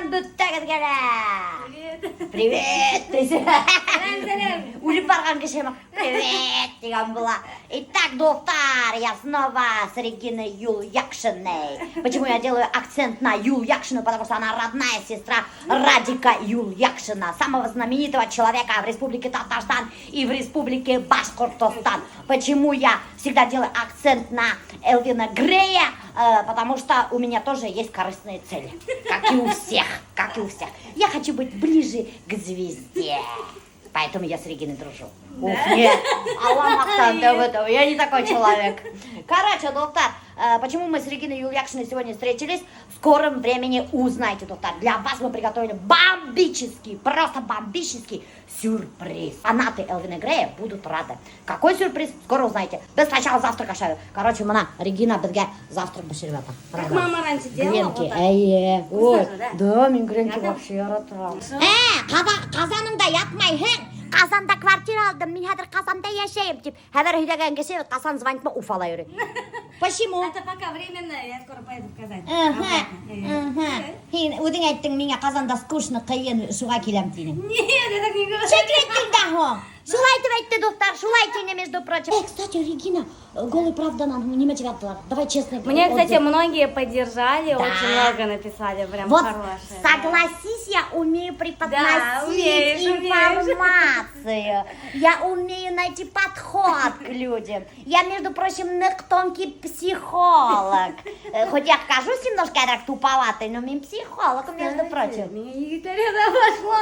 Сәләм бөтәгеҙгә лә! Привет. Привет! Сәләм, сәләм. Үлеп барған кеше «Привет» тигән була. Итак, дуҫтар, я снова с Региной Юлъякшиной. Почему я делаю акцент на Юлъякшину? Потому что она родная сестра Радика Юлъякшина, самого знаменитого человека в Республике Татарстан и в Республике Башкортостан. Почему я всегда делаю акцент на Элвина Грея? Потому что у меня тоже есть корыстные цели. Как и у всех, как и у всех. Я хочу быть ближе к звезде. Поэтому я с Региной дружу. Уф, нет. Алла маҡтан, в этом. Я не такой человек. Короче, дуҫтар, почему мы с Региной Юльякшиной сегодня встретились? В скором времени узнаете, дуҫтар. Для вас мы приготовили бомбический, просто бомбический сюрприз. Фанаты Элвина Грея будут рады. Какой сюрприз? Скоро узнаете. Беҙ сначала завтрак ашайбыҙ. Короче, бына Регина беҙгә завтрак бешереп ята. Как мама раньше делала, Гренки. Вот так. Эйе. Ой, же, да? да, мин гренки Ярата? Вообще яратам. Ҡаҙаныңда ятмайһың. Ҡаҙанда квартира алдым, мин хәҙер Ҡаҙанда йәшәйем тип. Хәбәр һөйләгән кеше ҡасан звонит Уфала йөрөй. Почему? Это пока временно, я скоро поеду в Казань. Ага, ага. Һин үҙең әйттең миңә Ҡаҙанда скучно, ҡыйын, шуға киләм тинең. Нет, я так не говорю. Шөкөр иттең дә һуң. Шулай итеп әйтте, дуҫтар, шулай тине, между прочим. Кстати, Регина, «Голой правданан» нимә тип яҙҙылар? Давай честно. Мне, кстати, отзыв. Многие поддержали, Да. очень много написали, прям Вот хорошие. Да. согласись, я умею преподносить Да, умеешь, умеешь. Информацию. Я умею найти подход к людям. Я, между прочим, ныҡ тонкий психолог. Хоть я кажусь немножко так туповатой, но мин психолог, между Кстати, прочим. Меня егеттәр обошло.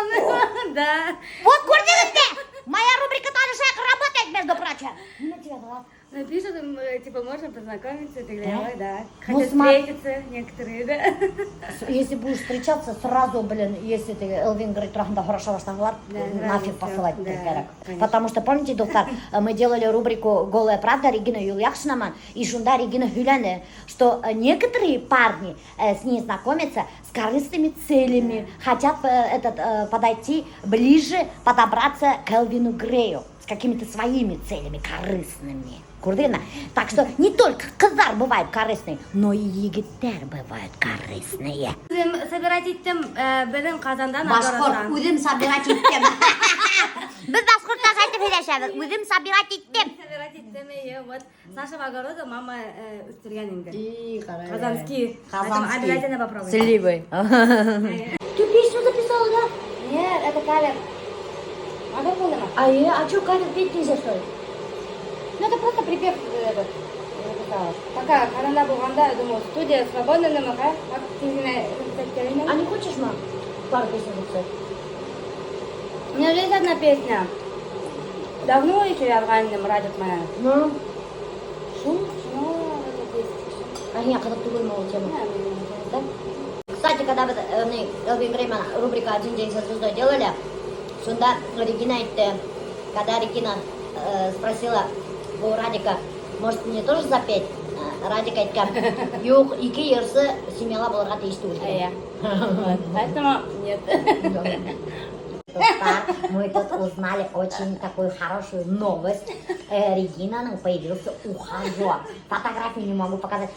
Да. Вот күрҙегеҙ, моя рубрика «Танышайыҡ» работает, между прочим. Нимә тип яҙҙылар? Ну, пишут, типа, можно познакомиться, ты Да? говоришь, ой, да. Ну, Хотят встретиться некоторые, да. Если будешь встречаться, сразу, блин, если ты Элвин Грей тураһында һораша башлаһалар, Да, нафиг сразу посылать всё, да, кәрәк. Конечно. Потому что, помните, дуҫтар, мы делали рубрику «Голая правда» Регина Юлъяҡшина менән, и шунда Регина һөйләне, что некоторые парни с ней знакомятся с корыстными целями, хотят этот, подойти ближе, подобраться к Элвину Грею с какими-то своими целями корыстными. Күрҙегеҙме? Так что не только ҡыҙҙар бывают корыстные, но и егеттәр бывают корыстные. Үҙем собирать иттем, беҙҙең Ҡаҙандан Башҡорт, огородтан. Үҙем собирать иттем. Беҙ башҡортса әйтеп һөйләшәбеҙ. Үҙем собирать иттем. Собирать иттем, эйе, вот. С нашего огорода мама үҫтергән инде. И, Казанский. Поэтому обязательно попробуй. Сливы. Ты песню записала, да? Нет, это кавер. А булдымы? А что, кавер петь нельзя, что ли? Ну, это просто припев этот записала. Пока Ҡаҙанда булғанда, я думаю, студия свободна нәмәгә, как тиҙ генә записать. А не хочешь, мам, пару песен записать? У меня уже есть одна песня. Давно еще яҙған инем Радик менән. Ну? Шул, ну, это песня. А не, ҡыҙыҡ түгелме ул тема? Да. Да? Кстати, когда беҙ ни, Элвин Грей менән рубрика «Один день со звездой» делали, шунда Регина әйтте, когда Регина спросила у Радика, может, мне тоже запеть? Радик әйткән, юҡ, ике йырсы семьяла булырға тейеш түгел. Эйе. Вот, поэтому нет. Дуҫтар, мы тут узнали очень такую хорошую новость. Регинаның появился ухажер. Фотографию не могу показать.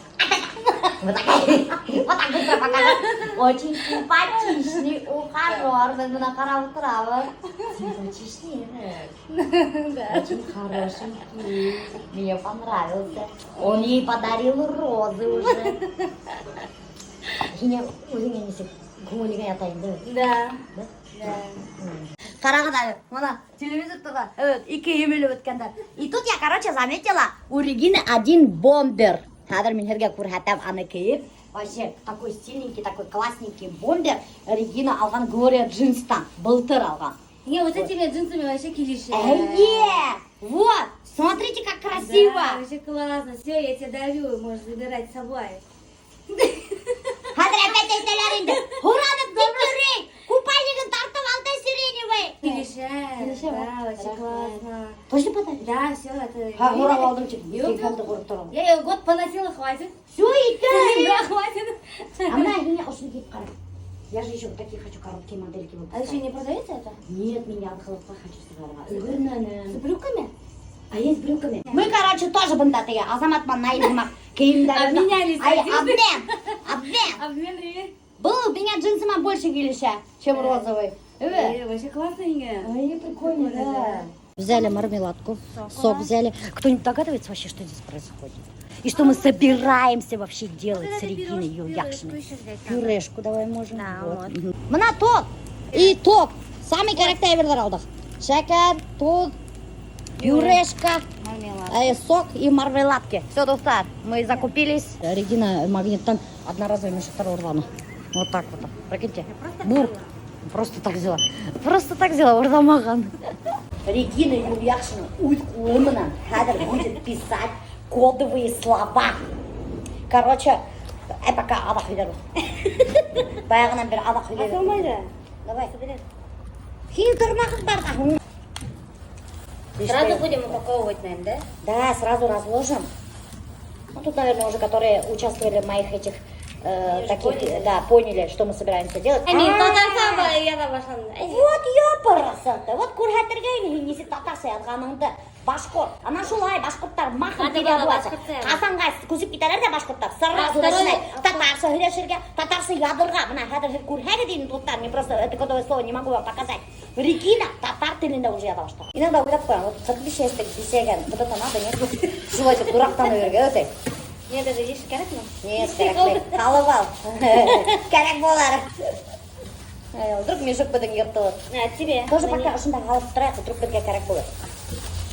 Вот так быстро покажу. Очень симпатичный ухажер. Беҙ бына ҡарап ултырабыҙ. Симпатичный. Да. Очень хорошенький. Мне понравился. Он ей подарил розы уже. Һиңә үҙеңә нисек күңелеңә ята инде. Да. Да? Да. Ҡарағыҙ әле, бына телевизор торған, evet, ике емелеп үткәндәр. И тут я, короче, заметила, у Регины один бомбер. Хәҙер мин һеҙгә күрһәтәм аны кейеп. Вообще, такой стильненький, такой классненький бомбер Регина алған Глория джинстан. Былтыр алған. Не, вот этими джинсами вообще килешә. Эйе! Вот, смотрите, как красиво! Да, вообще классно. Все, я тебе дарю, можешь забирать с собой. Хәҙер опять әйтәләр инде. Һоранып тик йөрөй. Купальнигын тартып алды сиреневый. Килешә. Килешә, Да, вообще классно. Точно подаришь? Да, все, это. Ха, һорап алдым тип. Юҡ, юҡ. Телефонды күреп торам. Я ее год поносила, хватит. Все, итә. Да, хватит. А бына һиңә ошоно кейеп ҡара. Я же еще вот такие хочу короткие модельки А выпускать. еще не продается это? Нет, мин яҙғылыҡҡа хочу сығарырға. Өлгөрмәнем. С брюками? А есть с брюками? Мы, короче, тоже бында теге Азамат менән Наил һымаҡ кейемдәрен. Обменялись Ай, одеждой. обмен. Обмен. Обмен и. Был миңә джинсыма больше килешә, чем розовый. Эйе. Э, вообще классно инде. Ай, прикольно, да. Взяли мармеладку, сок взяли. Кто-нибудь догадывается вообще, что здесь происходит? И что мы собираемся вообще делать с Региной Юльякшиной? Пюрешку давай можем. Да, вот. Мгм. Бына тоҙ и топ. Самый кәрәкле әйберҙәр алдыҡ. Шәкәр, тоҙ, пюрешка, Мармелад. Сок и мармеладки. Все, дуҫтар, мы закупились. Регина Магниттан одноразовый мешоктар урланы. Вот так вот. Прикиньте. Бур. Просто так взяла. Просто так взяла, урламаған. Регина Юльякшина үҙ ҡулы менән хәҙер будет писать кодовые слова. Короче, пока аҙаҡ һөйләрбеҙ. Баяғынан бирле аҙаҡ һөйләрбеҙ. Асылмай. Давай. Һин тырнағың бар ҙа. Сразу будем упаковывать, наверное, да? Да, сразу разложим. Ну, тут, наверное, уже которые участвовали в моих этих Они уже таких, поняли. Да, поняли, что мы собираемся делать. Мин А, татарса яҙа башланым. Вот ёпарасаты. Вот күрһәтергә инде нисек татарса яҙғаныңды. Башҡорт. Ана шулай башҡорттар махом Надо было переобуваться. башҡортса. Ҡазанға күсеп китәләр ҙә башҡорттар. Сразу А второй- начинают татарса һөйләшергә, татарса яҙырға. Бына хәҙер һеҙ күрһәгеҙ инде, дуҫтар, мин просто это кодовое слово не могу вам показать. Регина татар телендә уже яҙа башлаған. Иногда уйлап ҡуям, вот 45 йәшлек бисәгә вот это надо, нет? Шулай итеп дураҡтана йөрөргә өтә. Мне даже видишь, кәрәкме? Нет, кәрәкмәй. Һалып ал. Кәрәк булыр. Ай, вдруг мешок беҙҙең йыртылыр. А, тебе. Тоже пока ошонда һалып торайыҡ, вдруг беҙгә кәрәк булыр.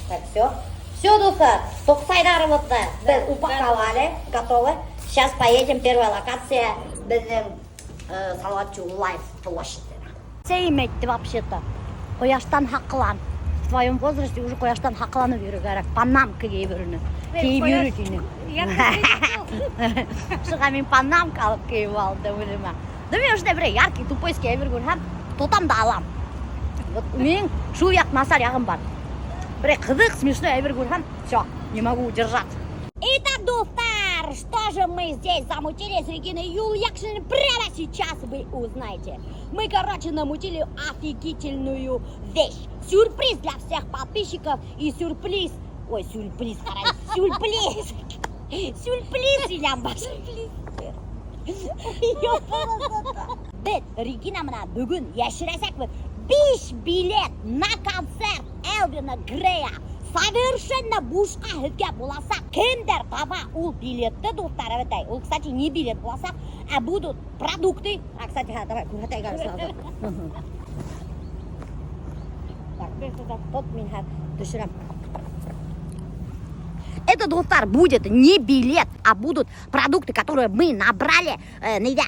Так, все. Все, дуҫтар, тоҡсайҙарыбыҙҙы беҙ упаковали, готовы. Сейчас поедем, первая локация беҙҙең Салават Юлаев площадь. Әсәйем әйтте вообще-то. Ҡояштан һаҡлан. В твоем возрасте уже ҡояштан һаҡланып йөрөү кәрәк. Панамка кейеп йөрөнө. Кейеп йөрөй тине. Шуға мин панамка алып кейеп алдым үҙемә. Да мин ошондай бер яркий тупойский әйбер күрһәм, тотам да алам. Вот минең шул яҡ насар яғым бар. Бер ҡыҙыҡ, смешной әйбер күрһәм, все, не могу удержаться. Итак, дуҫтар, что же мы здесь замутили с Региной Юльякшиной? Прямо сейчас вы узнаете. Мы, короче, намутили офигительную вещь. Сюрприз для всех подписчиков и сюрприз. Ой, сюрприз, ҡарай, сюрприз. Сюрприз, Ильям. Беҙ Регина менән бөгөн йәшерәсәкбеҙ 5 билет на концерт Элвина Грея. Совершенно бушҡа һеҙгә буласаҡ. Кемдәр таба ул билетты, дуҫтар, әбәтәй. Ул, кстати, не билет буласаҡ, а будут продукты. А, кстати, ха, давай, күрһәтәйек әле сразу. Так, тот мин хәҙер төшөрәм. Это, дуҫтар, будет не билет, а будут продукты, которые мы набрали, ниҙә,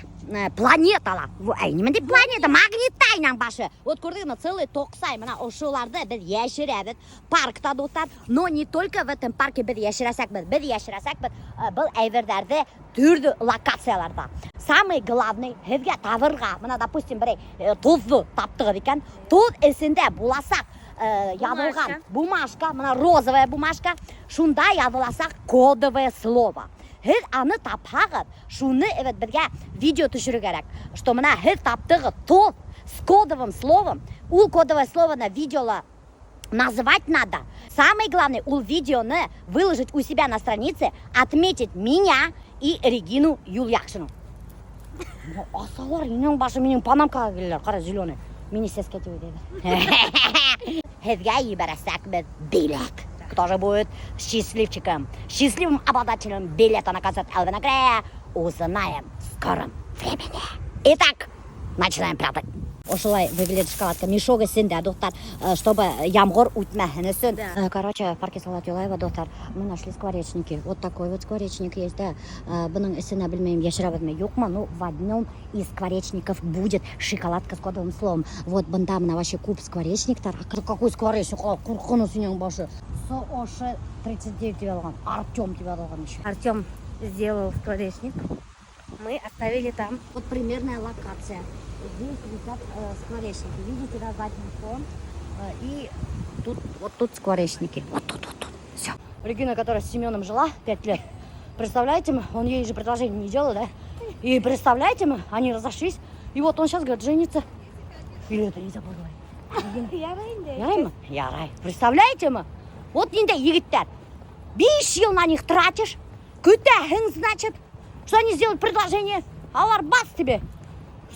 Планетала. Ай, нимә тип Планета, Магниттайның башы. Вот күрҙегеҙме, целый тоҡсай. Бына ошоларҙы беҙ йәшерәбеҙ паркта, дуҫтар. Но не только в этом парке беҙ йәшерәсәкбеҙ. Беҙ йәшерәсәкбеҙ был әйберҙәрҙе төрлө локацияларҙа. Самый главный, һеҙгә табырға, бына, допустим, берәй тоҙҙо таптығыҙ икән, тоҙ эсендә буласаҡ яҙылған бумажка, бына розовая бумажка, шунда яҙыласаҡ кодовое слово. Һеҙ аны тапһағыҙ, шуны evet беҙгә видео төшөрөү кәрәк. Что бына һеҙ таптығыҙ тоҙ с кодовым словом, ул кодовое слово на видеола назвать надо. Самое главное, ул видеоны выложить у себя на странице, отметить меня и Регину Юльякшину. Асалар, инәң башы минең панамкаға киләләр, ҡара, зеленый. Мине сәскә тип уйлайҙар. Һеҙгә ебәрәсәкбеҙ билет. Кто же будет счастливчиком, счастливым обладателем билета на концерт Элвина Грея, узнаем в скором времени. Итак, начинаем прятать. Ошолай выглядит шоколадка. Мешок эсендә, дуҫтар, чтобы ямғыр үтмәһен өсөн. Да. Короче, в парке Салават Юлаева, дуҫтар, мы нашли скворечники. Вот такой вот скворечник есть, да. Бының эсенә белмәйем, йәшерәбеҙме, юҡмы, ну, в одном из скворечников будет шоколадка с кодовым словом. Вот бында бына вообще күп скворечниктар. А какой скворечник? О, ҡурҡыныс инәң башы. СОШ 39 тип яҙылған. Артем тип яҙылған еще. Артем сделал скворечник. Мы оставили там. Вот примерная локация. Здесь висят скворечники. Видите, да, задний фон. И тут, вот тут скворечники. Вот тут, вот тут. Все. Регина, которая с Семеном жила 5 лет, представляете, он ей же предложение не делал, да? И представляете, они разошлись. И вот он сейчас, говорит, женится. Или это нельзя было говорить? Яраймы? Ярай. Представляете мы? Вот ниндәй егеттәр. 5 йыл на них тратишь. Көтәһең, значит, что они сделают предложение. Улар бац тебе.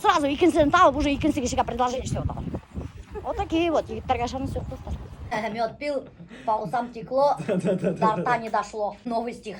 Сразу икенсеһен табып, уже икенсе кешегә предложение эшләп ултыра. Вот такие вот, егеттәргә ышаныс юҡ, дуҫтар. Мед пил, по усам текло, до рта не дошло. Новый стих.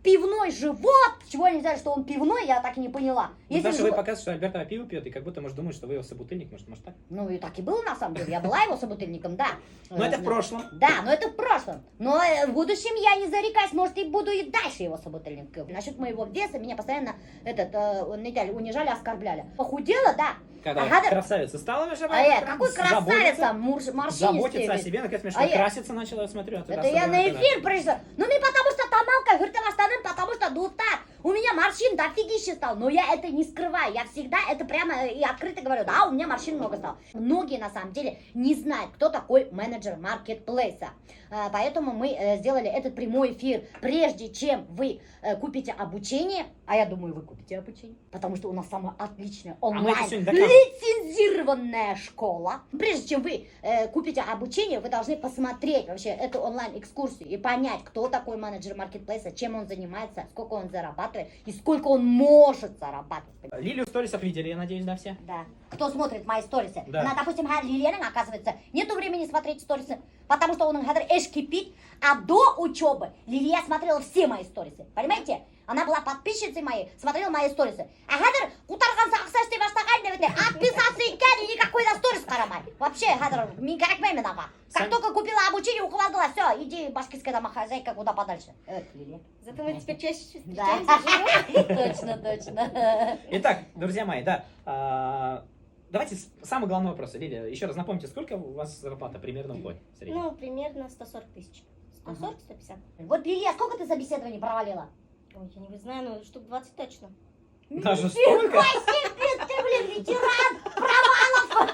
Пивной живот! Чего они взяли, что он пивной, я так и не поняла. Ну, Если потому что вы живот- показываете, что Альберт пиво пьет, и как будто, может, думает, что вы его собутыльник, может, так? Ну и так и было на самом деле. Я была его собутыльником, да. Но это в прошлом. Да, но это в прошлом. Но в будущем я не зарекаюсь, может, и буду и дальше его собутыльником. Насчет моего веса меня постоянно этот, неделю унижали, оскорбляли. Похудела, да. Когда Ага, да. красавица стала, между А я, какой красавица, морщинистый Заботиться о весь. себе, наконец, А я- краситься начала, я смотрю. а Это я на эфир пришла. Ну не потому что тоналка һөртә башланым, потому что, дуҫтар, у меня морщин дофигища стало, но я это не скрываю, я всегда это прямо и открыто говорю, да, у меня морщин много стало. Многие на самом деле не знают, кто такой менеджер маркетплейса. Поэтому мы сделали этот прямой эфир. Прежде чем вы купите обучение, а я думаю, вы купите обучение, потому что у нас самая отличная А мы это онлайн сегодня докажем. лицензированная школа. Прежде чем вы купите обучение, вы должны посмотреть вообще эту онлайн-экскурсию и понять, кто такой менеджер маркетплейса, чем он занимается, сколько он зарабатывает и сколько он может зарабатывать. Лилию в сторисах видели, я надеюсь, да, все? Да. Кто смотрит мои сторисы? Да. Она, допустим, Лилияның, оказывается, нету времени смотреть сторисы, потому что уның хәҙер эш кипит, а до учебы Лилия смотрела все мои сторисы. Понимаете? Она была подписчицей моей, смотрела мои сторисы. Ә хәҙер ҡутарғансы аҡса эшләй башлаған тип отписаться иткән и никакой да сторис ҡарамай. Вообще, хәҙер мин кәрәкмәймен уға. Как только купила обучение, уҡып алды ла, все, иди, башкирская домохозяйка, куда подальше. Это Лилия. Зато мы теперь чаще Да. встречаемся живем. Точно, точно. Итак, друзья мои, да, давайте самый главный вопрос. Лилия, еще раз напомните, сколько у вас зарплата примерно в год? В среднем? Ну, примерно 140 тысяч. 140-150. Вот, Лилия, сколько ты собеседований провалила? Ой, я не знаю, ну штук 20 точно. Даже столько? Себе, ты, блин, ветеран провалов!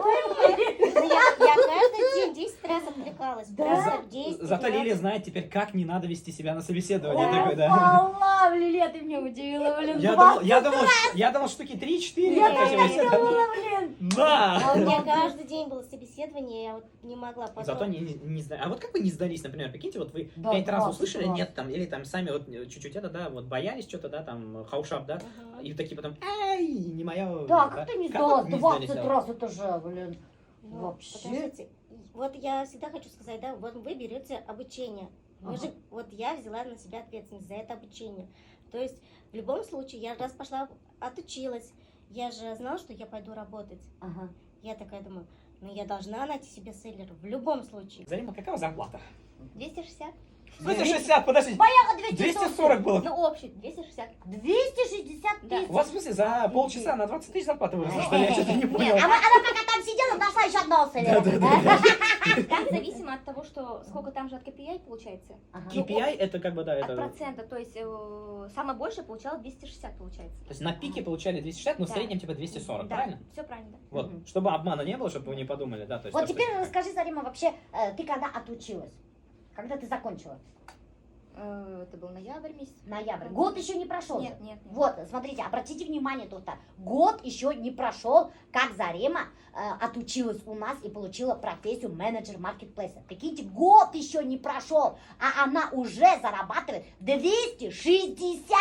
Ой, блин. Ну, я каждый день 10 раз отвлекалась. Да? Просто 10, Зато 15. Лилия знает теперь, как не надо вести себя на собеседовании. Ой, Такой, да. Алла, Лилия, ты меня удивила, блин. Я думал, штуки 3-4. Я так тоже хотя бы. так думала, блин. Да! А у меня каждый день было собеседование, я вот не могла потом. Зато не знаю. А вот как вы не сдались, например, прикиньте, вот вы Да, 5 раз 20 услышали, раз. нет, там, или там сами вот чуть-чуть это, да, вот боялись что-то, да, там, ҡаушап, да, и такие потом, ай, не моя. Да, как ты не Как сдалась вот не 20 сдались, да? раз, это же, блин. Ну, Вообще. подождите. Вот я всегда хочу сказать, да, вот вы берете обучение. Вы же, вот я взяла на себя ответственность за это обучение. То есть в любом случае я раз пошла, отучилась, я же знала, что я пойду работать. Я такая думаю, ну я должна найти себе селлера в любом случае. Зарима, какая зарплата? 260. 260, подожди, Баяғы 240. 240 было. Ну, общий, 260. 260 Да. тысяч. У вас, в смысле, за полчаса на 20 тысяч зарплата выросла, что ли? Я что-то не понял. Нет, а она пока там сидела, нашла еще одного селлера. Там зависимо от того, что сколько там же от KPI получается. KPI это как бы, да, От это... процента, то есть самое большее получала 260 получается. То есть на пике получали 260, но в Да. среднем типа 240, Да, правильно? все правильно, да. Вот, Мгм. чтобы обмана не было, чтобы вы не подумали, да, то есть... Вот то, что- теперь расскажи, Зарима, вообще, ты когда отучилась? Когда ты закончила? Это был ноябрь месяц. Ноябрь. Год еще не прошел. Нет, же. нет, нет. Вот, смотрите, обратите внимание тут. Год еще не прошел, как Зарема отучилась у нас и получила профессию менеджер маркетплейса. Прикиньте, год еще не прошел, а она уже зарабатывает 260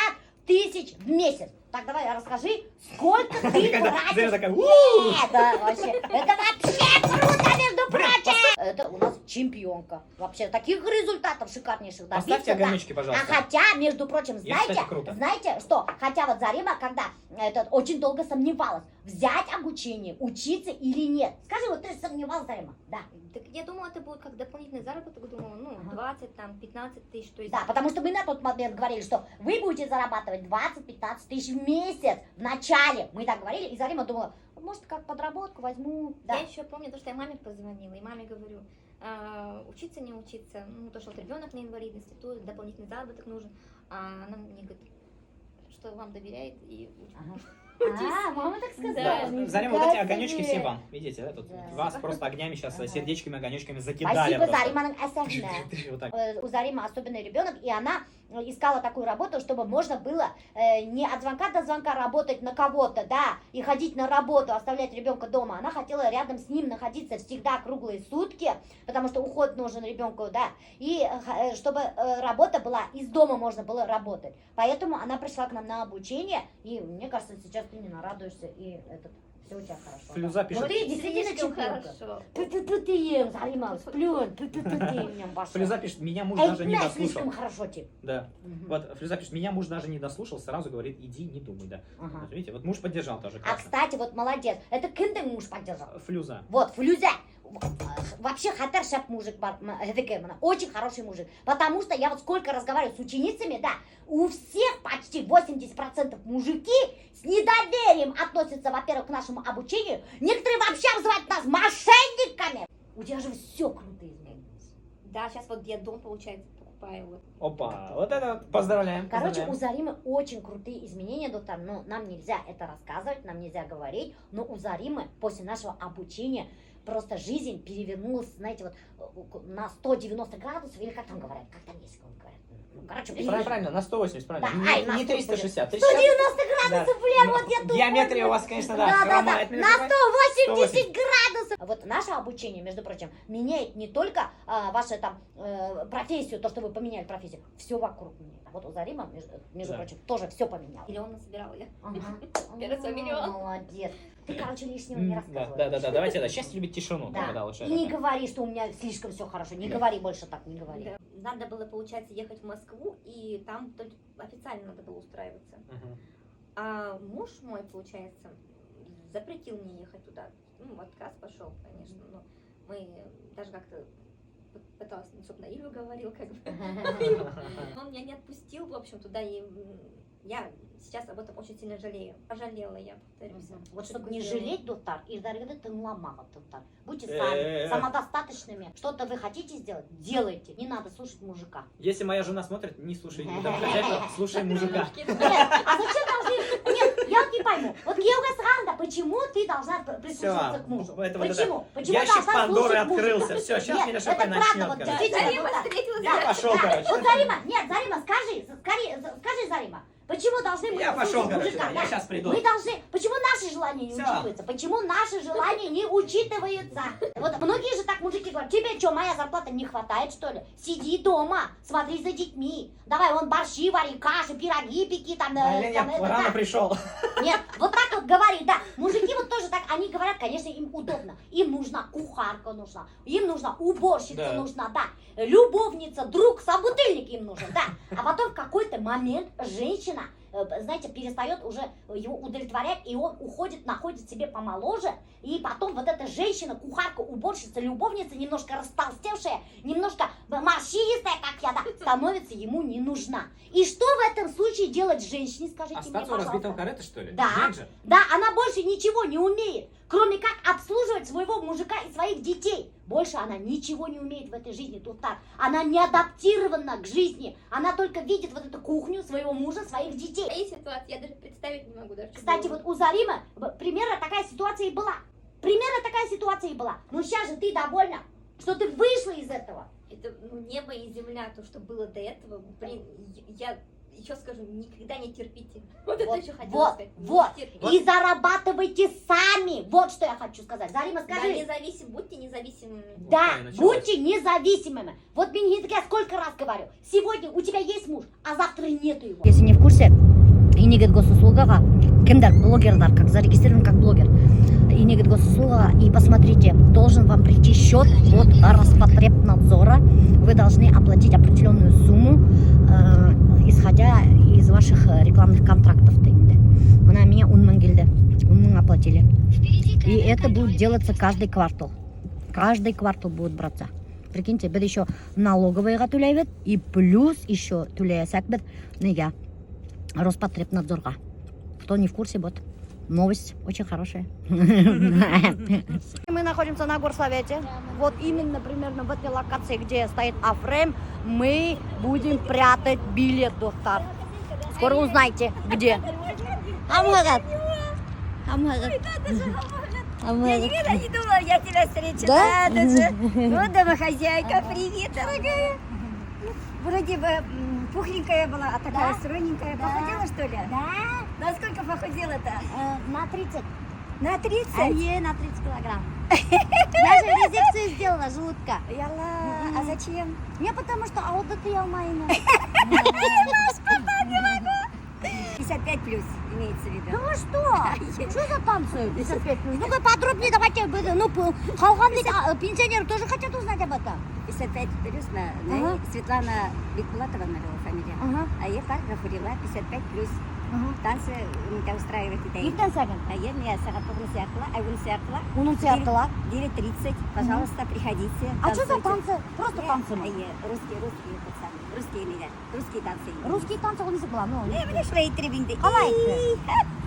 тысяч в месяц. Так, давай, расскажи, сколько ты Когда тратишь. Зарема такая, «У!» Это вообще круто, между Блин, прочим. Это у нас чемпионка. Вообще, таких результатов шикарнейших добиться. Поставьте да. огонечки, пожалуйста. А хотя, между прочим, Я знаете, считаю, это круто. знаете что? Хотя вот Зарима, когда этот, очень долго сомневалась, взять обучение, учиться или нет. Скажи, вот ты сомневалась, Зарима? Да. Так я думала, это будет как дополнительный заработок, думала, ну, 20, там, 15 тысяч, то есть... Да, потому что мы на тот момент говорили, что вы будете зарабатывать 20-15 тысяч в месяц в начале. Мы так говорили, и Зарима думала, может, как подработку возьму. Да. Я еще помню то, что я маме позвонила, и маме говорю, учиться, не учиться, ну, то, что вот ребенок на инвалидности, то дополнительный заработок нужен. А она мне говорит, что вам доверяет и учит. А, мама так сказала. Да, Нифига Зарима, вот эти огонечки себе. все вам. Видите, да? Тут Да. вас просто огнями сейчас, сердечками, огонечками закидали Спасибо, просто. Зариманың әсәһенә. Вот так. У Заримы особенный ребенок, и она Искала такую работу, чтобы можно было не от звонка до звонка работать на кого-то, да, и ходить на работу, оставлять ребенка дома. Она хотела рядом с ним находиться всегда круглые сутки, потому что уход нужен ребенку, да, и чтобы работа была, из дома можно было работать. Поэтому она пришла к нам на обучение, и мне кажется, сейчас ты не нарадуешься, и этот, все у тебя хорошо. Флюза Да. пишет. Ну ты действительно Слишком чемпионка. хорошо. Ты ты Зарима, сплюнь, ты меня башка. Флюза пишет, меня муж Эй, даже не на, дослушал. слишком хорошо тебе. Да. Мгм. Вот Флюза пишет, меня муж даже не дослушал, сразу говорит, иди, не думай, да. Ага. Вот видите, вот муж поддержал тоже. А, Классно. кстати, вот молодец. Это кемдең муж поддержал? Флюза. Вот, Флюзә. Вообще хәтәр шәп мужик бар, һеҙҙеке, бына, очень хороший мужик. Потому что я вот сколько разговариваю с ученицами, да, у всех почти 80% мужики с недоверием относятся, во-первых, к нашему обучению. Некоторые вообще обзывают нас мошенниками. У тебя же все круто изменилось. Да, сейчас вот я дом, получается, покупаю. Вот. Опа, вот это вот, поздравляем. Короче, у поздравляем. Заримы очень крутые изменения, доктор. Но нам нельзя это рассказывать, нам нельзя говорить. Но у Заримы после нашего обучения просто жизнь перевернулась, знаете, вот на 190 градусов, или как там говорят, как там есть, говорят. Ну, короче, Правильно, перевернулась. правильно, на 180, правильно. Да, Не, ай, на не 180. 360. 190 градусов, бля, вот я тут. Геометрия у вас, конечно, да, Да, да, да, хромает. на между прочим. 180 градусов. Вот наше обучение, между прочим, меняет не только вашу там профессию, то, что вы поменяли профессию, все вокруг меняет. Вот у Зарима, между Да. прочим, тоже все поменял. Миллион насобирала я. Ага. Первый свой миллион. Молодец. Ты, короче, лишнего не Да, рассказывай. да, давайте, да. Счастье любит тишину. Да. Да, лучше И не это. говори, что у меня слишком все хорошо. Не Да. говори больше так, не говори. Да. Надо было, получается, ехать в Москву, и там только официально надо было устраиваться. Мгм. А муж мой, получается, запретил мне ехать туда. Ну, в отказ пошел, конечно, но мы даже как-то пыталась, чтобы Наиль уговорил, как бы. Он меня не отпустил, в общем, туда, и я сейчас об этом очень сильно жалею. Пожалела я, повторюсь. Мгм. Вот Что чтобы не сделала. жалеть, дуҫтар, ирҙәрегеҙҙе тыңламағыҙ, дуҫтар. Будьте сами самодостаточными. Что-то вы хотите сделать, делайте. Не надо слушать мужика. Если моя жена смотрит, не слушай домохозяйку, слушай мужика. Нет, а зачем должны... Нет, я вот не пойму. Вот кейүгә сығаһың, почему ты должна прислушиваться к мужу? Это вот Почему? Почему Ящик должна Пандоры слушать мужа? открылся. Все, сейчас Нет, меня это Шапай правда, начнет, вот короче. действительно, Зарима вот так. встретилась. Да. Я пошел, короче. Вот Зарима, нет, Зарима, скажи, Зарима, почему должны мы Я пошел, слушать короче, мужика? да, я Да. сейчас приду. Мы должны... Почему наши желания не Всё. учитываются? Почему наши желания не учитываются? Вот многие же так мужики говорят: тебе что, моя зарплата не хватает, что ли? Сиди дома, смотри за детьми. Давай, вон борщи вари, каши, пироги пеки, там, Блин, там я это, рано да. пришел. Нет, вот так вот говорит, да. Мужики вот тоже так, они говорят, конечно, им удобно. Им нужна кухарка нужна, им нужна уборщица нужна, да. Любовница, друг, собутыльник им нужен, да. А потом в какой-то момент женщина, знаете, перестает уже его удовлетворять, и он уходит, находит себе помоложе, и потом вот эта женщина, кухарка, уборщица, любовница, немножко растолстевшая, немножко морщинистая, как я, да, становится ему не нужна. И что в этом случае делать женщине, скажите мне, Остаться у разбитого пожалуйста? корыта, что ли? Да. Нет же. Да, она больше ничего не умеет, кроме как обслуживать своего мужика и своих детей. Больше она ничего не умеет в этой жизни, тут так. Она не адаптирована к жизни. Она только видит вот эту кухню своего мужа, своих детей. Моей ситуации я даже представить не могу даже. что Кстати, было. вот у Заримы примерно такая ситуация и была. Примерно такая ситуация и была. Но сейчас же ты довольна, что ты вышла из этого. Это, ну, небо и земля, то, что было до этого, блин, я еще скажу, никогда не терпите. Вот это Вот, еще хотела вот, сказать. Не вот. терпите. И зарабатывайте сами. Вот что я хочу сказать. Зарима, Да, скажи. будьте независимыми. Да, Вот, началось. будьте независимыми. Вот мне я сколько раз говорю. Сегодня у тебя есть муж, а завтра нету его. Если не в курсе, инегеҙ госуслугаға, кемдәр блогерҙар, как зарегистрирован как блогер, инегеҙ госуслугаға, и посмотрите, должен вам прийти счет от Роспотребнадзора. Вы должны оплатить определенную сумму, исходя из ваших рекламных контрактов. Бына миңә 10 мең килде. 10 мең оплатили. И это будет делаться каждый квартал. Каждый квартал будет браться. Прикиньте, беҙ еще налоговыйға түләйбеҙ и плюс еще түләйәсәкбеҙ нигә? Роспотребнадзорға. Кто не в курсе, вот новость очень хорошая. Мы находимся на горсовете. Вот именно примерно в этой локации, где стоит А-фрейм, мы будем прятать билет, дуҫтар. Скоро узнаете, где. Амагат. Амагат. Я никогда не думала, я тебя встречу. Да? Надо же. Вот домохозяйка, привет, дорогая. Вроде бы Пухленькая была, а такая Да? стройненькая. Да. Похудела, что ли? Да. На сколько похудела-то? На 30. На 30? А не, на 30 килограмм. Я же резекцию сделала желудка. Яла, а зачем? Не потому что ауылда тыя алмайым. 55 плюс имеется в виду. Да вы что? Что за танцы? 55 плюс. Ну-ка подробнее давайте. Ну, ҡалған ведь, пенсионеры тоже хотят узнать об этом. 55 плюс на Светлана Бекбулатова, наверное, фамилия. Ага. А я парк Гафурила, 55 плюс. Танцы меня устраивает итә. Иртән сәғәт. А я меня сәғәт туғыҙынсы яртыла, ай унынсы яртыла. Унынсы яртыла. 9:30, пожалуйста, приходите. А что за танцуйте. танцы? Просто танцы мы. Әйе, русские, русские, этот самый, русские ниләр, русские танцы. Русские танцы ул нисек була? Ну, Э, бына шулай иттереп инде. Ҡалай итте? И,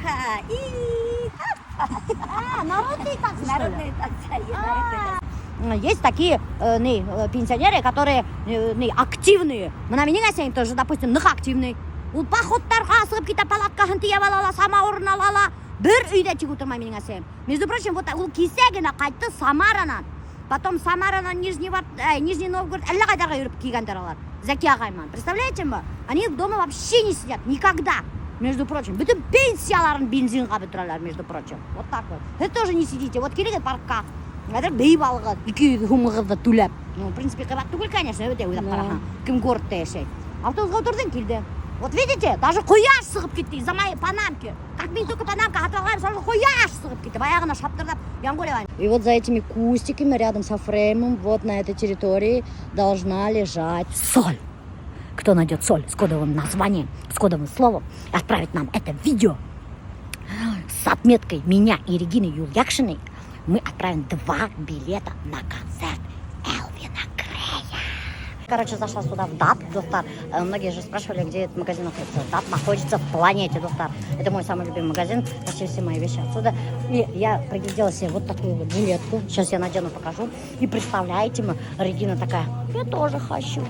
ха, и, А, народные танцы, что ли? Народные танцы, әйе, народные танцы. Есть такие не, пенсионеры, которые не, активные. Бына минең әсәйем тоже, допустим, ныҡ активный. Ул походтарға сығып китә, палаткаһын тейәп ала ла, самауырын ала ла. Бер өйҙә тик ултырмай минең әсәйем. Между прочим, вот ул кисә генә ҡайтты Самаранан. Потом Самаранан Нижний Новгород, әллә ҡайҙарға йөрөп килгәндәр алар. Зәки ағай менән. Представляете мы? Они дома вообще не сидят, никогда. Между прочим, бөтөн пенсияларын бензинға бөтөрәләр, между прочим. Вот так вот. Һеҙ тоже не сидите. Вот килегеҙ паркҡа. Хәҙер бейеп алығыҙ, 200 һумығыҙҙы түләп. Ну, в принципе, ҡиммәт түгел, конечно, үтә уйлап ҡараһаң. Кем городта йәшәй. Автобусҡа ултырҙың, килде. Вот видите, даже ҡояш сығып китте из-за моей панамки. Как мин только панамка һатып алғайным, сразу ҡояш сығып китте. Баяғына шаптырҙап ямғыр яуған. И вот за этими кустиками рядом со фреймом, вот на этой территории должна лежать соль. Кто найдет соль с кодовым названием, с кодовым словом, отправит нам это видео с отметкой меня и Регины Юльякшиной, мы отправим два билета на концерт Элвина Грея. Короче, зашла сюда в ДАП, дуҫтар. Многие же спрашивали, где этот магазин находится. ДАП находится в планете, дуҫтар. Это мой самый любимый магазин. Почти все мои вещи отсюда. И я приглядела себе вот такую вот жилетку. Сейчас я надену, покажу. И представляете, мы, Регина такая: «Я тоже хочу».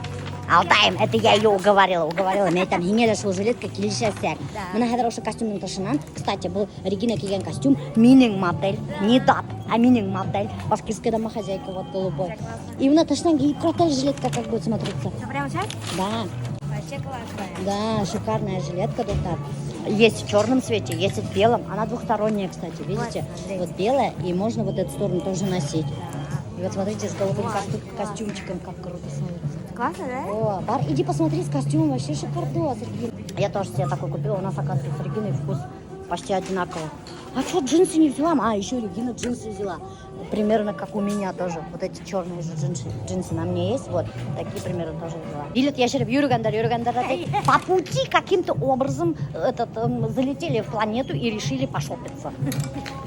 Алдайым, это я ее уговорила, уговорила. Мин әйтәм, һиңә лә шул жилетка килешәсәк. Бына хәҙер ошо костюмдың тышынан, кстати, был Регина кейгән костюм, минең модель, не ДАП, а минең модель. Башкирская домохозяйка, вот голубой. И бына тышынан кейеп крутая жилетка как будет смотреться. Что, прямо сейчас? Да, Вообще классная. Да, шикарная жилетка, дуҫтар. Есть в черном цвете, есть в белом. Она двухсторонняя, кстати, видите? Вот, Вот белая, и можно вот эту сторону тоже носить. И вот смотрите, с голубым костюмчиком, как круто смотрится. Классно, да? О, бар, иди посмотри с костюмом, вообще шикардос, Регина. Я тоже себе такой купила, у нас, оказывается, с Региной вкус почти одинаковый. А что, джинсы не взяла? А, еще Регина джинсы взяла. Примерно как у меня тоже. Вот эти черные же джинсы, джинсы на мне есть, вот. Такие примерно тоже взяла. Билет йәшереп йөрөгәндәр, йөрөгәндәр опять. По пути каким-то образом этот, залетели в планету и решили пошопиться.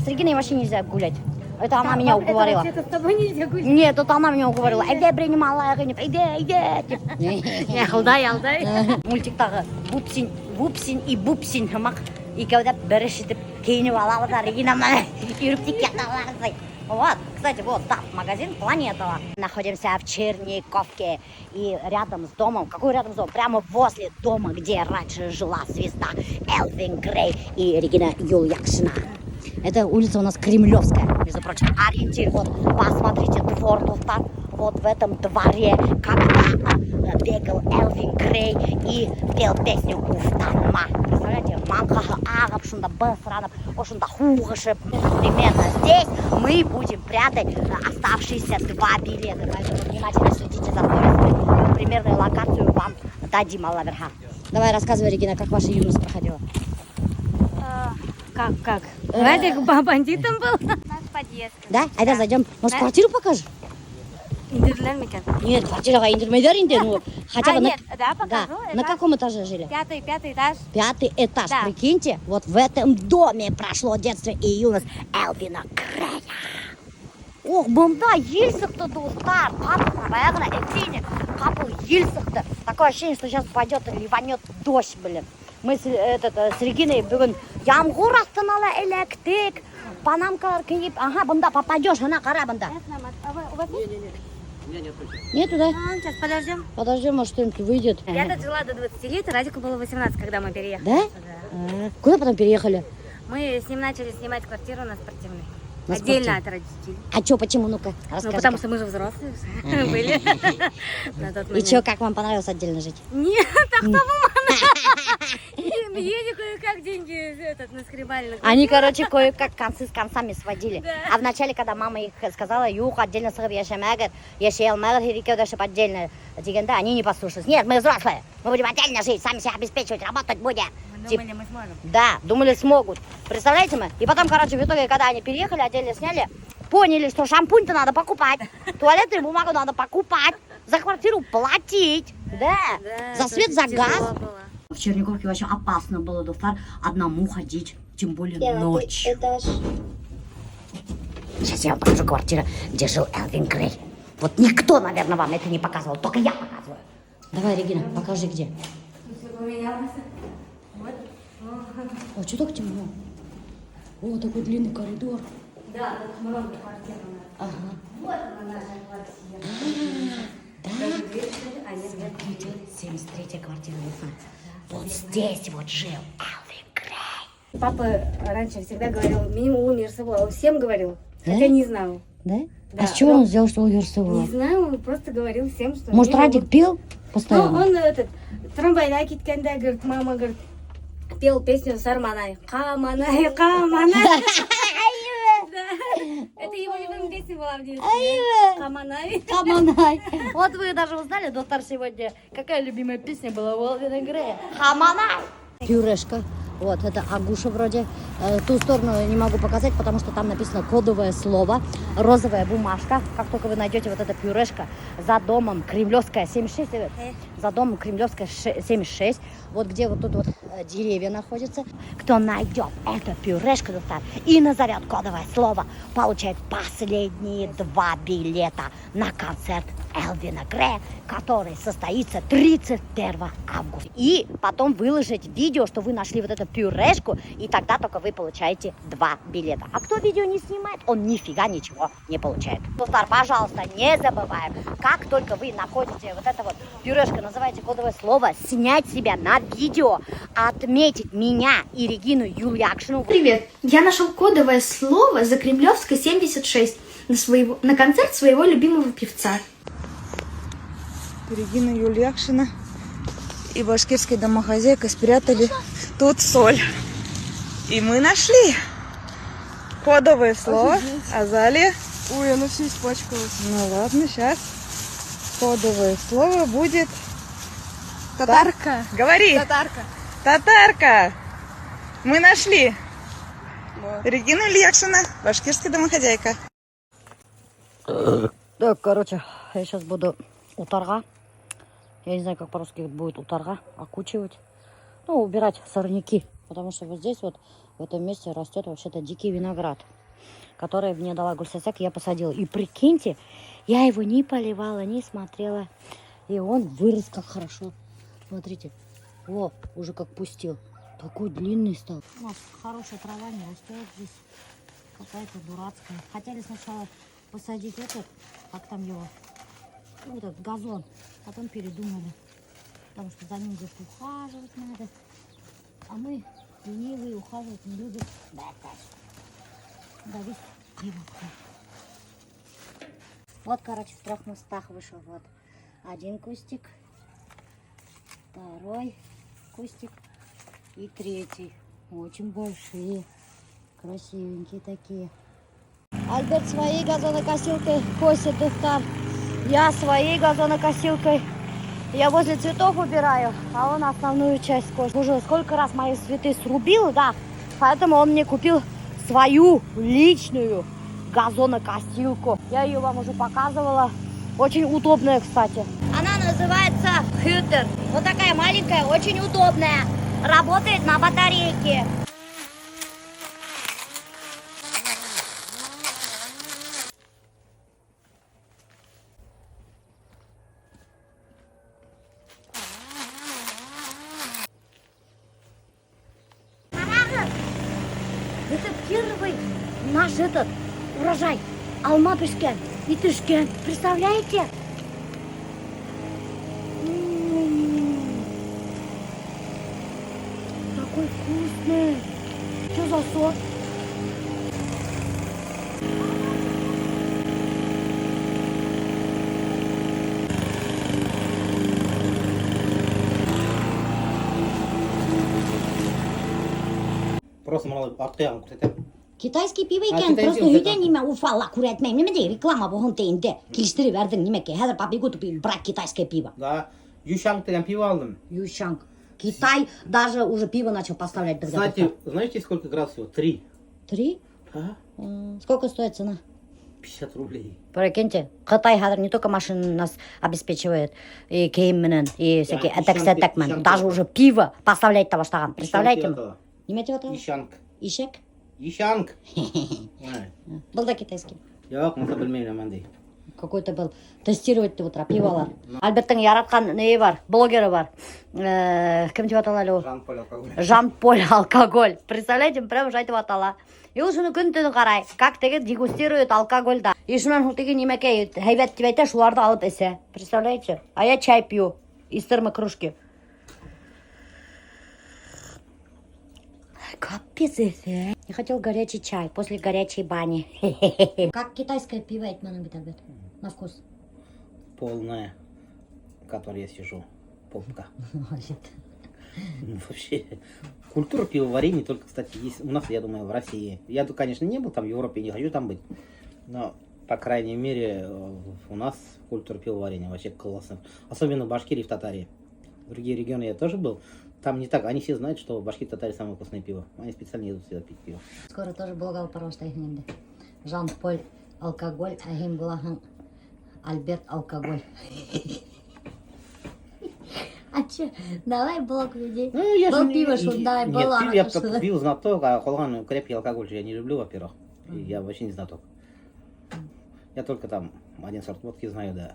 С Региной вообще нельзя гулять. Это она меня уговорила. Это с тобой нельзя гулять. Нет, это она меня уговорила. Әйҙә принимала, әйҙә, әйҙә, тип. Не, алдай, алдай. Мультиктағы Бупсин, Бупсин и Бупсин һымаҡ икәүләп берешетеп кейенеп алабыҙ ҙа Регина менән йөрөп тик яталар. Вот, кстати, вот, да, магазин Планета. Находимся в Черниковке. И рядом с домом, какой рядом с домом? Прямо возле дома, где раньше жила звезда Элвин Грей и Регина Юльякшина. Это улица у нас Кремлевская, между прочим. Ориентир, вот, посмотрите, двор, дуҫтар. Вот в этом дворе когда бегал Элвин Грей и пел песню «Уфтанма». Представляете, маңҡаһы ағып, шунда бысранып, ошонда һуғышып. Примерно здесь мы будем прятать оставшиеся два билета. Поэтому внимательно следите за сторисами. Примерную локацию вам дадим, Алла бирһә. Давай рассказывай, Регина, как ваша юность проходила. Как, как? Радик бандитом был? Наш подъезд. Да? Әйҙә зайдем. Может, квартиру покажешь? Индерҙеләр микән? Нет, квартираға индермәйҙәр инде. Ну, хотя А, бы на... нет, да, покажу. Да. На каком этаже жили? Пятый, пятый этаж. Пятый этаж, Да. прикиньте, вот в этом доме прошло детство и юность Элвина Грея. Ох, бында ел сыҡты, дуҫтар. Ҡапыл, баяғына әйтәйем, ҡапыл ел сыҡты. Такое ощущение, что сейчас пойдет и ливанет дождь, блин. Мы с, этот, с Региной бөгөн ямғыр аҫтына ла эләктек. Панамкалар кейеп, ага, бында попадешь, ана ҡара бында. А у вас есть? У меня нет ключа. Нету, да? А, сейчас подождем. Подождем, может, что-нибудь выйдет. Я тут жила до 20 лет, Радику было 18, когда мы переехали. Да? сюда. А, куда потом переехали? Мы с ним начали снимать квартиру на Спортивной. На Отдельно спорте? От родителей. А чё, почему, ну-ка, Ну, расскажи. потому что мы же взрослые были на тот И момент. чё, как вам понравилось отдельно жить? Нет, так то Еле кое-как деньги этот наскребали. На Они, короче, кое-как концы с концами сводили. Да. А вначале, когда мама их сказала, юҡ, отдельно сығып йәшәмәгеҙ, йәшәй алмайһығыҙ икәүләшеп отдельно, тигәндә, они не послушались. Нет, мы взрослые, мы будем отдельно жить, сами себя обеспечивать, работать будем. Мы Тип- думали, мы сможем. Да, думали, смогут. Представляете мы? И потом, короче, в итоге, когда они переехали, отдельно сняли, поняли, что шампунь-то надо покупать, туалетную бумагу надо покупать, за квартиру платить. Да. Да, За это свет, за очень газ. тяжело было. В Черниковке вообще опасно было, дуҫтар, одному ходить, тем более ночью. Этаж. Сейчас я вам покажу квартиру, где жил Элвин Грей. Вот никто, наверное, вам это не показывал, только я показываю. Давай, Регина, покажи где. Все поменялось. Вот. О, что так темно? О, такой длинный коридор. Да, тут много квартир у нас. Ага. Вот она наша квартира. Да? Даже дверь, что ли? А, нет, нет, Смотрите, 73-я квартира. Вот здесь вот жил Элвин Грей. Папа раньше всегда говорил, минең улым йырсы була. Он всем говорил, Да? хотя не знал. Да? Да, А с чего но- он сделал, что он йырсы Не знаю, он просто говорил всем, что... Может, минең Радик улым- пел Ну, постоянно? он этот, трамвайҙа киткәндә, говорит, мама, говорит, пел песню Сарманай. Ҡаманай, ҡаманай. Да. Это его любимая песня была в детстве. Ҡаманай. Хаманай. Вот вы даже узнали, дуҫтар, сегодня, какая любимая песня была у Элвина Грея. Хаманай. Пюрешка. Вот, это Агуша вроде. Ту сторону не могу показать, потому что там написано кодовое слово. Розовая бумажка. Как только вы найдете вот эта пюрешка за домом Кремлевская 76, за домом Кремлевская 76, вот где вот тут вот деревья находятся. Кто найдет эту пюрешку, дуҫтар, и назовет кодовое слово, получает последние два билета на концерт Элвина Грея, который состоится 31 августа. И потом выложить видео, что вы нашли вот эту пюрешку, и тогда только вы получаете два билета. А кто видео не снимает, он нифига ничего не получает. Дуҫтар, пожалуйста, не забываем, как только вы находите вот это вот пюрешка, называете кодовое слово, снять себя на видео, отметить меня и Регину Юльякшину. Привет! Я нашел кодовое слово за Кремлевской 76 на концерт своего любимого певца. Регина Юльякшина и башкирская домохозяйка спрятали тут соль. И мы нашли кодовое слово. Азалия. Ой, оно все испачкалось. Ну ладно, сейчас. Кодовое слово будет... Татарка. Говори. Татарка. Татарка. Мы нашли. Вот. Регина Юльякшина, башкирская домохозяйка. Так, короче, я сейчас буду утарға. Я не знаю, как по-русски будет утарға. Окучивать. Ну, убирать сорняки. Потому что вот здесь вот, в этом месте растет вообще-то дикий виноград, который мне дала Гульсасяк, я посадила. И прикиньте, я его не поливала, не смотрела. И он вырос как хорошо. Смотрите. О, уже как пустил. Такой длинный стал. У нас хорошая трава не растет здесь. Какая-то дурацкая. Хотели сначала посадить этот, как там его, ну, этот газон. Потом передумали. Потому что за ним где-то ухаживать надо. А мы ленивые, ухаживать не любим. Да, да, весь криво. Вот, короче, в трех местах вышел. Вот один кустик, второй кустик и третий. Очень большие, красивенькие такие. Альберт своей газонокосилкой косит, дуҫтар. Я своей газонокосилкой. Я возле цветов убираю, а он основную часть косит. Уже сколько раз мои цветы срубил, да, поэтому он мне купил свою личную газонокосилку. Я ее вам уже показывала. Очень удобная, кстати. Она называется Хютер. Вот такая маленькая, очень удобная. Работает на батарейке. Это первый наш этот урожай. Алма бешкән, етешкән. Представляете? М. Такой вкусный. Что за сорт? Просто мынау артҡы яғын күрһәтәм. Китайский пиво А, икән, китайский просто пиво. өйҙә нимә уфалла күрһәтмәйем. Нимә ти, реклама булһын ти инде. Килештереп бәрҙең нимәкәй. Хәҙер побегут брать китайское пиво. Да. Юшанг тигән пиво алдым. Юшанг. Китай даже уже пиво начал поставлять беҙгә. Знаете, знаете, сколько градусов? 3. 3? А? Сколько стоит цена? 50 рублей. Прикиньте, Ҡытай хәҙер не только машины нас обеспечивает, и кейем менән, и всякие Да, әтәк-сәтәк ишанг- менән. Даже уже пиво поставлять итә башлаған. Представляете? Ишанг. Нимә тип атала? Ишанг. Ишәк? Ишанг. Ай. Был да китайский. Юҡ, уныһы белмәйем ниндәй. Какой-то был тестировать итеп ултыра пиволар. Альберттың яратҡан ниһе бар, блогеры бар. Кем тип атала әле ул? Жан-Поль алкоголь. Жан-Поль алкоголь. Представляете, прям шулай тип атала. И ул шуны көн-төн ҡарай, как теге дегустирует алкоголь да. И шунан һуң теге нимәкәй һәйбәт тип әйтә, шуларҙы алып эсә. Представляете? А я чай пью из термокружки. Капец, эҫе. Я хотел горячий чай после горячей бани. Как китайское пиво әйтмәнең бит, Альберт? На вкус. Полная, в которой я сижу. Попка. Ну, вообще, культура пивоварения только, кстати, есть у нас, я думаю, в России. Я, тут, конечно, не был там в Европе, не хочу там быть. Но, по крайней мере, у нас культура пивоварения вообще классная. Особенно в Башкирии и в Татарии. В другие регионы я тоже был. Там не так. Они все знают, что в Башкирии и Татарии самое вкусное пиво. Они специально едут сюда пить пиво. Скоро тоже блог алып бара башлайһың инде. Жан-Поль алкоголь, ә һин булаһың Альберт алкоголь. А че, давай блог веди. Ну, я Был же пиво шундай, Нет, был пиво, я араҡ только шундай. пиво знаток, а ҡалған крепкий алкоголь же я не люблю, во-первых. И я вообще не знаток. Я только там один сорт водки знаю, да.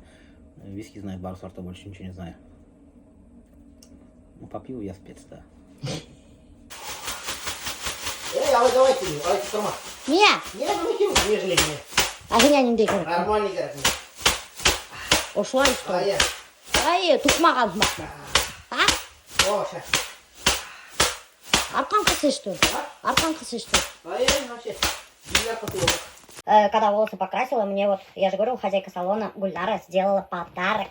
Виски знаю, пару сортов, больше ничего не знаю. Ну, по пиву я спец, да. Эй, а вы давайте, давайте сама. Ниңә? Не, ну, нежели не. Ә һиңә ниндәй кәрәк? Нормальный кәрәк. Ошолай что? А я. Ай, туҡмаған һымаҡмы? А? О, ща. Арҡаң ҡыҫы что ли? Арҡаң ҡыҫы что ли? А я вообще. Бильярд Когда волосы покрасила, мне вот, я же говорю, хозяйка салона Гульнара сделала подарок.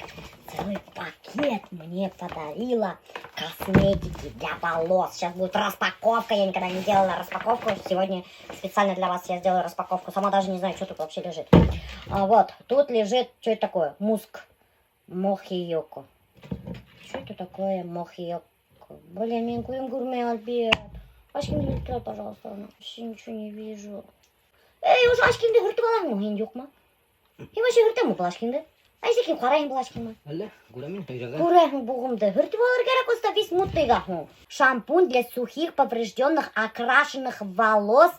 Целый пакет мне подарила косметики для волос. Сейчас будет распаковка. Я никогда не делала распаковку. Сегодня специально для вас я сделаю распаковку. Сама даже не знаю, что тут вообще лежит. А, вот, тут лежит, что это такое? Муск. Мохиоко. Что это такое мохиоко? Блин, мин күҙем күрмәй, Альберт. Очкиңде биреп тор, пожалуйста. Вообще ничего не вижу. Эй, уже очкиңде һөртөп алаһыңмы? Һин юҡмы? Һин вообще һөртәме был очкиңде? Әйҙә килеп ҡарайым был очкиңа. Әллә, күрәм мин, өйрәгән. Күрәһең буғымды. Һөртөп алыр кәрәк уста весь мутныйға һуң. Шампунь для сухих, поврежденных, окрашенных волос.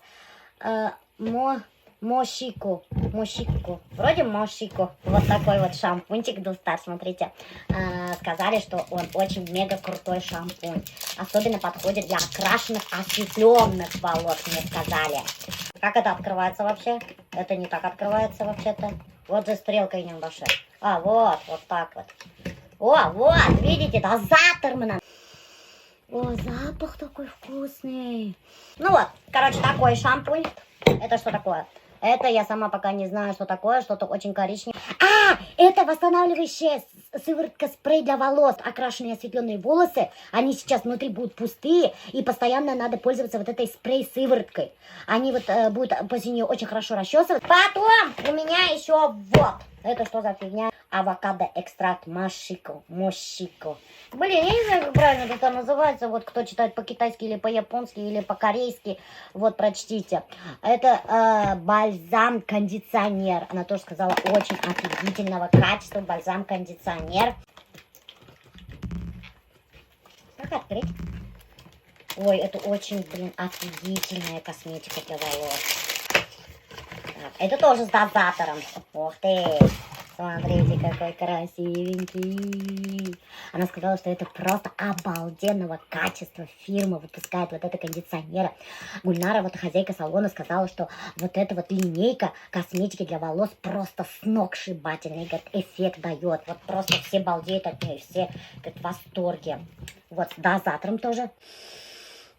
Мошико. Мошико. Вроде Мошико. Вот такой вот шампунчик, дуҫтар, смотрите. Сказали, что он очень мега крутой шампунь. Особенно подходит для окрашенных, осветленных волос, мне сказали. Как это открывается вообще? Это не так открывается вообще-то. Вот же стрелка не башы. А, вот, вот так вот. О, вот, видите, дозатор менән. О, запах такой вкусный. Ну вот, короче, такой шампунь. Это что такое? Это я сама пока не знаю, что такое, что-то очень коричневое. А, это восстанавливающая сыворотка спрей для волос. Окрашенные осветленные волосы, они сейчас внутри будут пустые, и постоянно надо пользоваться вот этой спрей-сывороткой. Они вот будут после нее очень хорошо расчесывать. Потом у меня еще вот. Это что за фигня? Авокадо экстракт машико, мошико. Блин, я не знаю, как правильно это называется. Вот кто читает по-китайски или по-японски или по-корейски, вот прочтите. Это бальзам-кондиционер. Она тоже сказала, очень офигительного качества бальзам-кондиционер. Как открыть? Ой, это очень, блин, офигительная косметика для волос. Так, это тоже с дозатором. Ух ты! Смотрите, какой красивенький. Она сказала, что это просто обалденного качества фирма выпускает вот это кондиционеры. Гульнара, вот хозяйка салона, сказала, что вот эта вот линейка косметики для волос просто сногсшибательный, говорит, эффект дает. Вот просто все балдеют от нее, все, говорит, в восторге. Вот с дозатором тоже.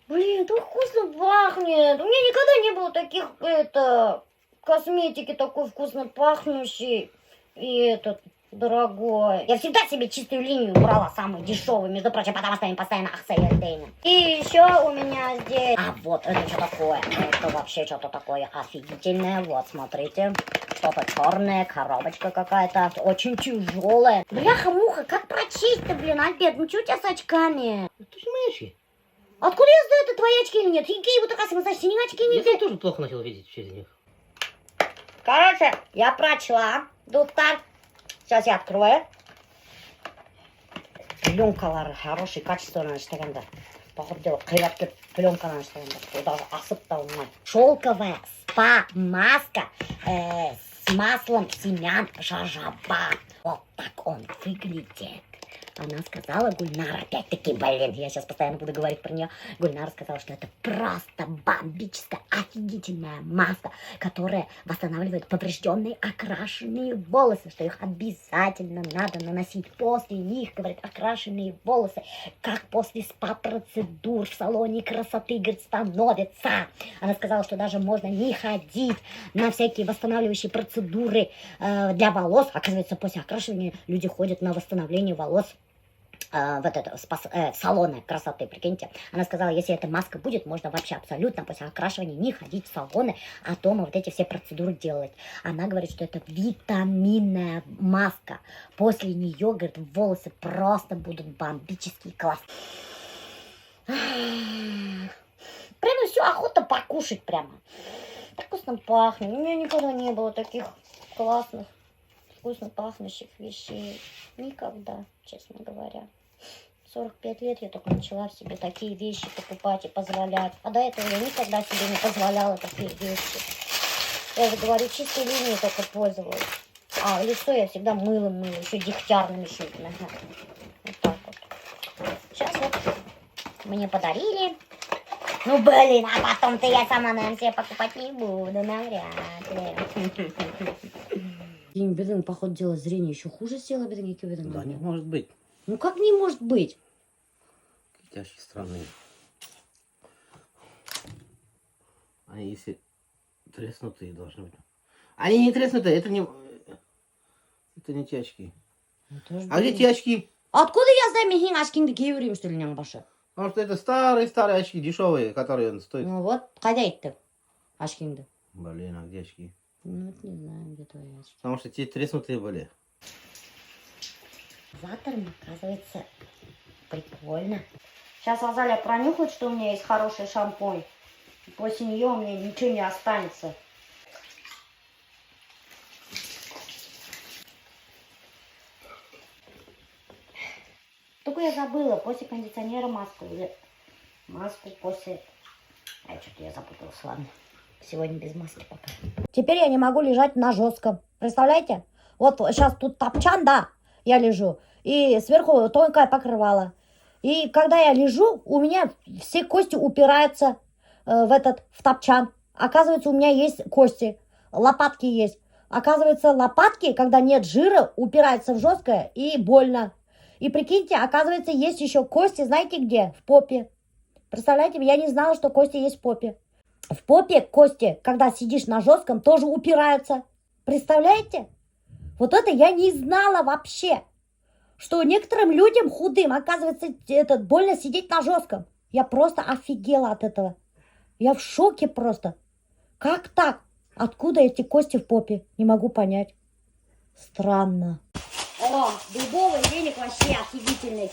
Блин, так вкусно пахнет. У меня никогда не было таких, это, Косметики такой вкусно пахнущий. И этот, дорогой. Я всегда себе чистую линию брала, самую дешевую, между прочим, потому что они постоянно аҡса. И еще у меня здесь... А вот это что такое? Это вообще что-то такое офигительное. Вот, смотрите. Что-то черное, коробочка какая-то. Очень тяжелая. Бляха-муха, как прочесть-то, блин, Альберт? Ну что у тебя с очками? Это же мои очки. Откуда я знаю, это твои очки или нет? Какие вот такая, значит, синие очки не Я тоже плохо начал видеть через них. Короче, я прочла. Дуҫтар. Сейчас я открою. Пленкалары хороший, качественный эшләгәндәр. Походу дела, ҡыйрап пленканан эшләгәндәр. Даже асып та булмай. Шелковая спа-маска с маслом семян жожоба. Вот так он выглядит. Она сказала, Гульнара, опять-таки, блин, я сейчас постоянно буду говорить про нее. Гульнара сказала, что это просто бомбическая, офигительная маска, которая восстанавливает поврежденные окрашенные волосы, что их обязательно надо наносить после них, говорит, окрашенные волосы, как после спа-процедур в салоне красоты, говорит, становится. Она сказала, что даже можно не ходить на всякие восстанавливающие процедуры для волос. Оказывается, после окрашивания люди ходят на восстановление волос в это, в салоны красоты, прикиньте. Она сказала, если эта маска будет, можно вообще абсолютно после окрашивания не ходить в салоны, а дома вот эти все процедуры делать. Она говорит, что это витаминная маска. После нее, говорит, волосы просто будут бомбические, класс. Прямо все охота покушать прямо. Так вкусно пахнет. У меня никогда не было таких классных, вкусно пахнущих вещей. Никогда, честно говоря. 45 лет я только начала в себе такие вещи покупать и позволять. А до этого я никогда себе не позволяла такие вещи. Я же говорю, чистой линией только пользовалась. А лицо я всегда мылом мыла, еще дегтярным еще. Вот так вот. Сейчас вот мне подарили. Ну, блин, а потом-то я сама, наверное, себе покупать не буду, навряд ли. Беҙҙең, походу дела, зрение еще хуже стало, беҙҙең икебеҙҙең. Да не может быть. Ну, как не может быть? Какие очки странные. Они если треснутые должны быть. Они не треснутые, это не те очки. А где те очки? Откуда я знаю, мин һинең очкиңды кейеп йөрөйөм, что ли, нәң башы? Потому что это старые-старые очки, дешевые, которые он стоит. Ну вот, ҡайҙа итте очкиңды? Блин, а где очки? Ну, вот не знаю, где твои очки. Потому что те треснутые были. Завтра, оказывается, прикольно. Сейчас Азалия пронюхает, что у меня есть хороший шампунь. После нее у меня ничего не останется. Только я забыла, после кондиционера маску или маску после... Ай, что-то я запуталась, ладно. Сегодня без маски пока. Теперь я не могу лежать на жестком. Представляете? Вот сейчас тут топчан, да, я лежу. И сверху тонкое покрывало. И когда я лежу, у меня все кости упираются в топчан. Оказывается, у меня есть кости, лопатки есть. Оказывается, лопатки, когда нет жира, упираются в жесткое и больно. И прикиньте, оказывается, есть еще кости, знаете где? В попе. Представляете, я не знала, что кости есть в попе. В попе кости, когда сидишь на жестком, тоже упираются. Представляете? Вот это я не знала вообще. Что некоторым людям худым, оказывается, больно сидеть на жестком. Я просто офигела от этого. Я в шоке просто. Как так? Откуда эти кости в попе? Не могу понять. Странно. О, дубовый веник вообще офигительный.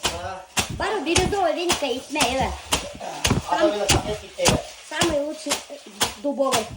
Бару бирюзовый веника итмәй. Самый лучший дубовый.